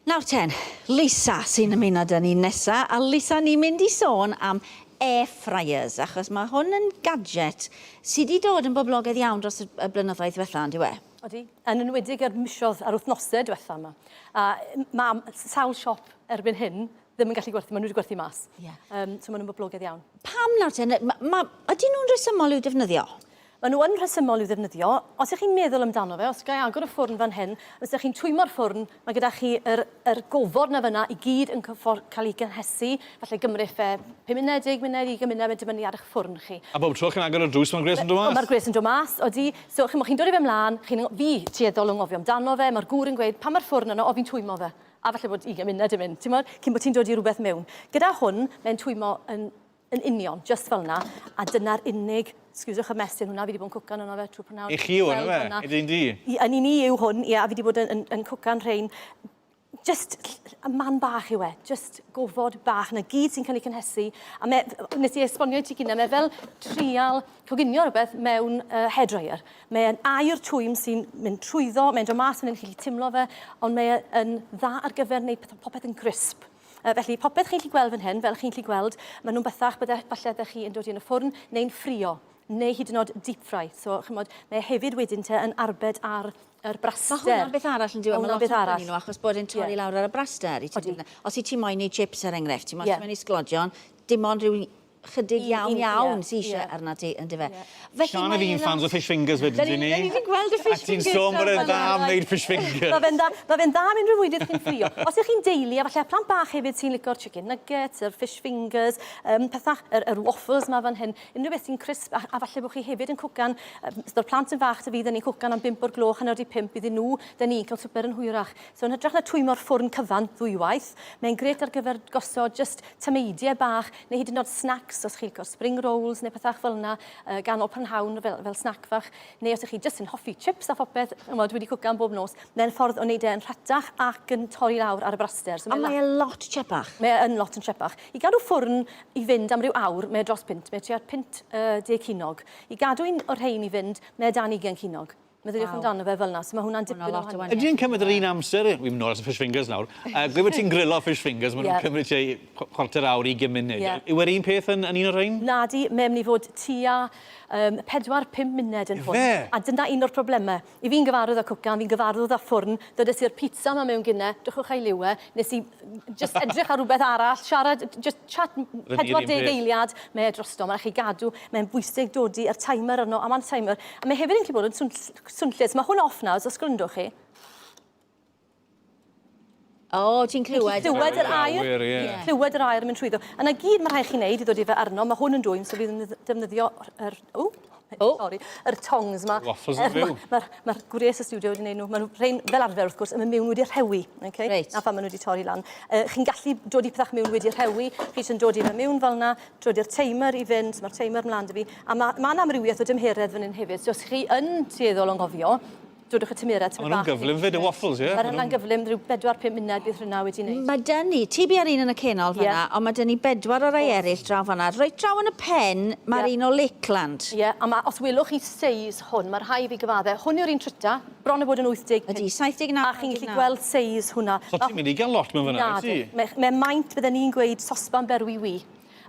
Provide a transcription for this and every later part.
Nawr ten, Lisa sy'n ymuno 'da ni nesa, a Lisa ni'n mynd i sôn am air fryers, achos mae hwn yn gadget sy 'di dod yn boblogaidd iawn dros y y blynyddoedd diwetha, on'd yw e? Odi, yn enwedig yr misoedd a'r wythnosau diwetha yma. A mae sawl siop erbyn hyn ddim yn gallu gwerthu, maen nhw wedi gwerthu mas. Yeah. So maen nhw'n boblogaidd iawn. Pam nawr ten, ma, ma, ydyn nhw'n rhesymol i'w defnyddio? Maen nhw yn rhesymol i'w ddefnyddio. Os ych chi'n meddwl amdano fe, os ga i agor y ffwrn fan hyn, os ydych chi'n twymo'r ffwrn, mae gyda chi yr, yr gofod 'na fan'na i gyd yn cael ei gynhesu. Falle gymrith fe 5 munud, 10 munud, 20 munud, mae'n dibynnu ar eich ffwrn chi. A bob tro chi'n agor y drws, mae'r gwres yn dod mas? Mae'r gwres yn dod mas, odi. So, chimod, chi'n dod i fe mlaen, chi'n, fi tueddol o anghofio amdano fe, mae'r gŵr yn gweud, pan mae'r ffwrn yno, o, fi'n twymo fe. A falle bod 20 munud yn mynd, timod, cyn bod ti'n dod i rhywbeth mewn. Gyda hwn, mae'n twymo yn Yn union, jyst fel 'na, a dyna'r unig, sgwswch y mess yn hwnna, fi 'di bod yn cwcan arno fe trwy'r prynhawn. I chi yw hwn, yfe? I dyn di? I, yn un i yw hwn, ie, a fi 'di bod yn, yn, yn cwcan rhein. Jyst man bach yw e, jyst gofod bach, 'na gyd sy'n cael ei cynhesu. A me, nes i esbonio i ti gynne, mae fel trial coginio rhywbeth mewn uh, hairdryer. Mae'n aer twym sy'n mynd trwyddo, mae'n dod mas fan hyn, chi'n gallu timlo fe, ond mae yn dda ar gyfer wneud popeth yn crisp. Felly, popeth chi'n gallu gweld fan hyn, fel chi'n gallu gweld, maen nhw'n bethach bydde, falle ydych chi yn dod i yn y ffwrn neu'n ffrio, neu hyd yn oed deep fry. So, chymod, mae e hefyd wedyn te yn arbed ar yr braster. Mae hwnna'n beth arall yn diwedd, mae lot yn prynu nhw achos bod e'n torri yeah. lawr ar y braster. I ti, os i ti moyn neud chips er enghraifft, ti'n moyn yeah. i sglodion, dim ond rhyw chydig iawn iawn sy eisiau yeah. arna ti, yn dyfe. Felly Sian a fi'n fans o fish fingers wedyn dyn ni. Da ni wedi gweld y fish fingers. A ti'n sôn bod e'n dda am wneud fish fingers. Mae fe'n dda, mae fe'n dda am unrhyw fwydydd chi'n ffrio. Os ych chi'n deulu, a falle plant bach hefyd sy'n lico'r chicken nuggets, yr fish fingers, um, pethau, yr, yr waffles ma fan hyn, unrhyw beth sy'n crisp, a, a falle bod chi hefyd yn cwcan, um, os plant yn fach dy fydd yn ni'n cwcan am 5 o'r gloch, hanner 5, iddyn nhw, dyn ni'n cael swper yn hwyrach. So yn hytrach na twymo'r ffwrn cyfan ddwywaith, mae'n grêt ar gyfer gosod jyst tameidiau bach, neu hyd yn oed snacks os chi'n licio spring rolls neu pethau fel yna, uh, ganol prynhawn fel, fel snack fach, neu os ych chi jyst yn hoffi chips a phopeth, chymod, wedi cwcan bob nos, mae'n ffordd o wneud e yn rhatach ac yn torri lawr ar y braster. So a mae e lot chepach. Mae e yn lot yn chepach. I gadw ffwrn i fynd am ryw awr, mae e dros punt, mae e tua punt uh, 10 cinog. I gadw un o'r rhein i fynd, mae e dan 20 cinog. Meddyliwch amdano fe fel 'na, so ma' hwnna'n dipyn o wahaniaeth. Ydy e'n cymryd yr un amser, wi'n mynd nôl at y fish fingers nawr, uh, gwe bod ti'n grillo fish fingers, maen nhw'n yeah. cymryd tua chwarter awr, 20 munud. Yeah. Yw e'r un peth yn, yn un o'r rhain? Nadi, mae'n mynd i fod tua um, 4-5 munud yn hwn. A dyna un o'r problemau. I fi'n gyfarwydd â cwcan, fi'n gyfarwydd â ffwrn, dydes i'r pizza yma mewn gynne, drychwch ei liw e, nes i just edrych ar rhywbeth arall, siarad, just chat 40 eiliad, mae e drosto, mae'n rhaid chi gadw, mae'n bwysig dodi yr timer arno, a mae'n timer, a mae hefyd yn gallu bod yn swnllyd, mae hwn off nawr, so os gwrandwch chi. O, oh, ti'n clywed. Clywed yr aer. Yeah. Clywed yr aer yn mynd trwyddo. A na gyd mae rhaid chi wneud i ddod i fe arno, mae hwn yn dwym, so fydd yn defnyddio yr... O, oh, sorry, yr tongs yma. Waffles yn fyw. Mae'r ma, ma gwres y studio wedi gwneud nhw. Mae rhain, fel arfer, wrth gwrs, yn mynd mewn wedi rhewi. Okay? Reit. Na phan maen nhw wedi torri lan. Uh, chi'n gallu dod i pethau mewn wedi rhewi. Chi eisiau dod i fe mewn fel yna, dod i'r timer i fynd. Mae'r timer mlaen 'da fi. A mae ma amrywiaeth o dymheredd fan hyn hefyd. So os chi yn tueddol o'n gofio, dodwch y tymeredd tymed bach. Maen nhw'n gyflym fyd, y waffles, ie? Mae'r hynna'n gyflym, rhyw 4-5 munud bydd hynna wedi wneud. Mae dyn ni, ti bia'r un yn y cenol fan'na, yeah. ond mae dyn ni bedwar o rai eraill draw fan'na. Reit draw yn y pen, mae'r yeah. un o Lakeland. Ie, yeah, a ma, os welwch chi seis hwn, mae rhai fi gyfadde, hwn yw'r un tryta, bron o bod yn 80. Ydy, 79. A chi'n gallu gweld seis hwnna. So ti'n mynd i gael lot mewn fan'na, wyt ti? Mae, mae maint, bydden ni'n gweud, sosban berwi wi.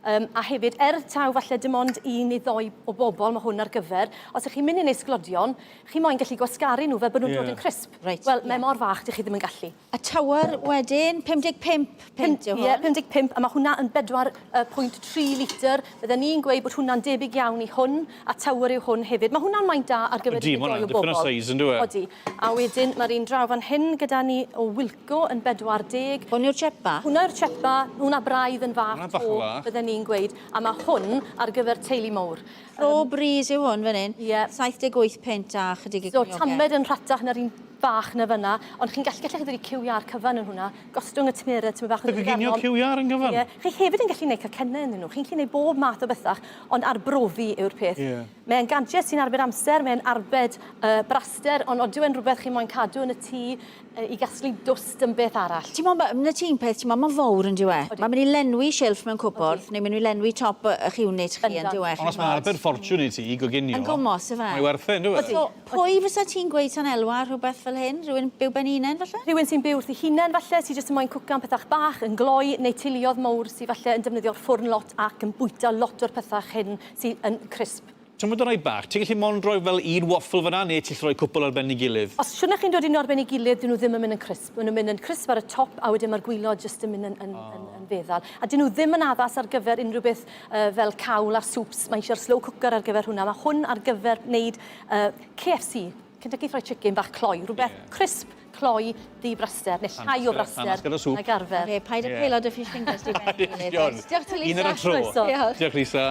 Um, a hefyd, er taw falle dim ond un neu ddoi o bobl mae hwn ar gyfer, os ych chi'n mynd i wneud sglodion, chi moyn gallu gwasgaru nhw fel bod nhw'n yeah. dod yn crisp. Right, Wel, yeah. mae mor fach, dych chi ddim yn gallu. A tower wedyn, 55 punt yw hwn? Ie, 55, a mae hwnna yn 4.3 litr. Bydden ni'n gweud bod hwnna'n debyg iawn i hwn, a tower yw hwn hefyd. Mae hwnna'n maint da ar gyfer un neu ddoi o bobl. Ydy, size yn dwi? Odi. A wedyn mae'r un draw fan hyn gyda ni o Wilko yn 40. Hwn yw'r chepa? Hwnna yw'r chepa, hwnna braidd yn fach Hwnna bach yn fach. bydden ni'n gweud. A mae hwn ar gyfer teulu mowr. Pro Breeze yw hwn fan hyn. Ie. 78 punt a chydig y So tamed yn rhatach na'r un fach na fyna, ond chi'n gallu, gallech chi ddod i cyw iâr cyfan yn hwnna, gostwng y tymheredd tymed bach yn Coginio cyw iâr yn gyfan? Ie. Chi hefyd yn gallu neud cacennau ynddyn nhw. Chi'n gallu neud bob math o bethach, ond arbrofi yw'r peth. Ie. Mae'n gadget sy'n arbed amser, mae'n arbed uh, braster, ond odyw e'n rhywbeth chi moyn cadw yn y tŷ uh, i gasglu dwst yn beth arall. Ti'n mo, na ti'n peth, ti'n mo, mae'n fawr yn dyw e. Mae'n mynd i lenwi silff mewn cwpwrdd, neu mynd i lenwi top eich unit chi yn dyw e. Ond os mae'n arbed ffortiwn i ti i goginio... Yn gwmos, yfe? Mae werth e, yn dyw e? So, pwy fysa ti'n gweud sa'n elwa rhywbeth? fel hyn? Rhywun byw ben hunain falle? Rhywun sy'n byw wrth ei hunain falle, sy'n jyst yn moyn cwcan pethach bach yn gloi, neu teuluodd mowr sy'n falle yn defnyddio'r ffwrn lot ac yn bwyta lot o'r pethach hyn sy'n yn crisp. Ti'n gwybod y rhai bach, ti'n gallu mond rhoi fel un waffle fyna neu ti'n gallu rhoi cwpl ar ben ei gilydd? Os siwrne chi'n dod un ar ben ei gilydd, dyn nhw ddim yn mynd yn crisp. Maen nhw'n mynd yn crisp ar y top a wedyn mae'r gwylod jyst yn mynd yn, yn, oh. yn, yn feddal. A dyn nhw ddim yn addas ar gyfer unrhyw beth uh, fel cawl a soups. Mae eisiau'r slow cooker ar gyfer hwnna. Mae hwn ar gyfer wneud uh, KFC, Kentucky Fried Chicken bach cloi, rhywbeth yeah. crisp, cloi, di braster, neu llai o braster nag arfer. Okay, paid â yeah. peilod y fish fingers di ben. Diolch, Diolch, Lisa. Un ar y tro. Diolch, Diolch, Lisa.